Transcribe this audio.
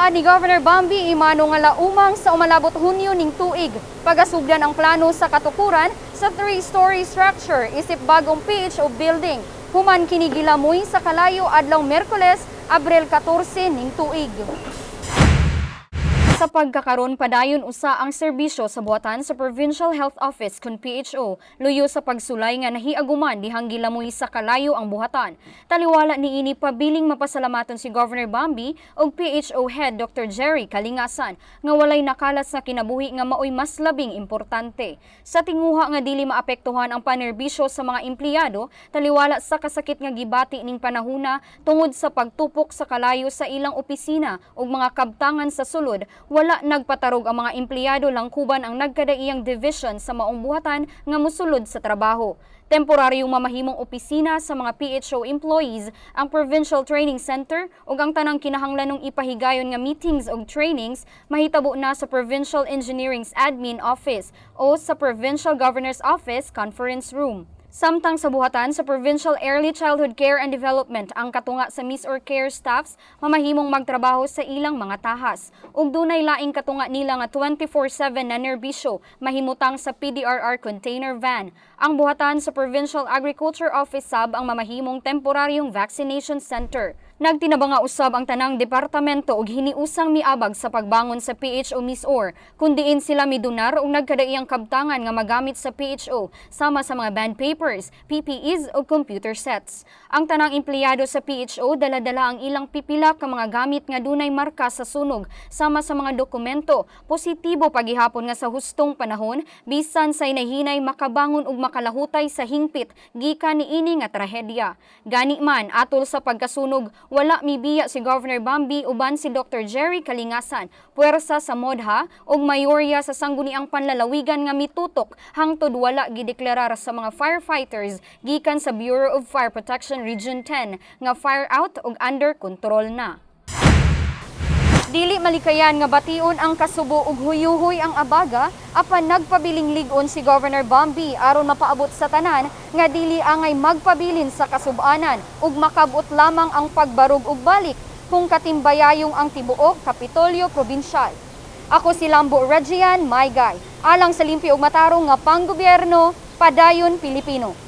Gisaad ni Governor Bambi Emano nga laumang sa umalabot Hunyo ning tuig pagasugdan ang plano sa katukuran sa three-story structure isip bagong PHO building. Human kini gilamoy sa kalayo adlaw Miyerkules, Abril 14 ning tuig. Sa pagkakaron, padayon usa ang serbisyo sa buhatan sa Provincial Health Office kun PHO luyo sa pagsulay nga nahiaguman dihang gilamoy sa kalayo ang buhatan. Taliwala niini, pabiling mapasalamaton si Governor Bambi ug PHO Head Dr. Jerry Kalingasan nga walay nakalat sa kinabuhi nga maoy mas labing importante. Sa tinguha nga dili maapektuhan ang panerbisyo sa mga empleyado taliwala sa kasakit nga gibati ning panahuna tungod sa pagtupok sa kalayo sa ilang opisina ug mga kabtangan sa sulod, wala nagpatarog ang mga empleyado langkuban ang nagkadaiyang division sa maong buhatan nga musulod sa trabaho. Temporaryong mamahimong opisina sa mga PHO employees ang Provincial Training Center ug ang tanang kinahanglanong ipahigayon nga meetings ug trainings mahitabo na sa Provincial Engineering's Admin Office o sa Provincial Governor's Office Conference Room. Samtang sa buhatan sa Provincial Early Childhood Care and Development, ang katunga sa MIS or Care staffs mamahimong magtrabaho sa ilang mga tahas. Ug dunay laing katunga nila nga 24/7 na nerbisyo mahimutang sa PDRR container van. Ang buhatan sa Provincial Agriculture Office sab ang mamahimong temporaryong vaccination center. Nagtinabanga usab ang tanang departamento og hiniusang miabag sa pagbangon sa PHO MISOR kun diin sila midonar og nagkadaiyang kabtangan nga magamit sa PHO sama sa mga bond papers, PPEs ug computer sets. Ang tanang empleyado sa PHO dala-dala ang ilang pipila ka mga gamit nga dunay marka sa sunog sama sa mga dokumento. Positibo pagihapon nga sa hustong panahon bisan sa hinay makabangon ug makalahutay sa hingpit gikan niini nga trahedya. Gani man, atol sa pagkasunog, wala mibiya si Governor Bambi uban si Dr. Jerry Kalingasan, puwersa sa MODHA ug mayorya sa sangguniang panlalawigan nga mitutok hangtod wala gideklarar sa mga firefighters gikan sa Bureau of Fire Protection Region 10 nga fire out ug under control na. Dili malikayan nga bation ang kasubo ug huyuhoy ang abaga, apan nagpabiling lig-on si Governor Bambi aron mapaabot sa tanan nga dili angay magpabilin sa kasubanan ug makabot lamang ang pagbarug ug balik kung katimbayayong ang tibuok Kapitolyo Probinsyal. Ako si Lambo Regian, my guy. Alang sa limpyo ug matarong nga panggobyerno, padayon Pilipino.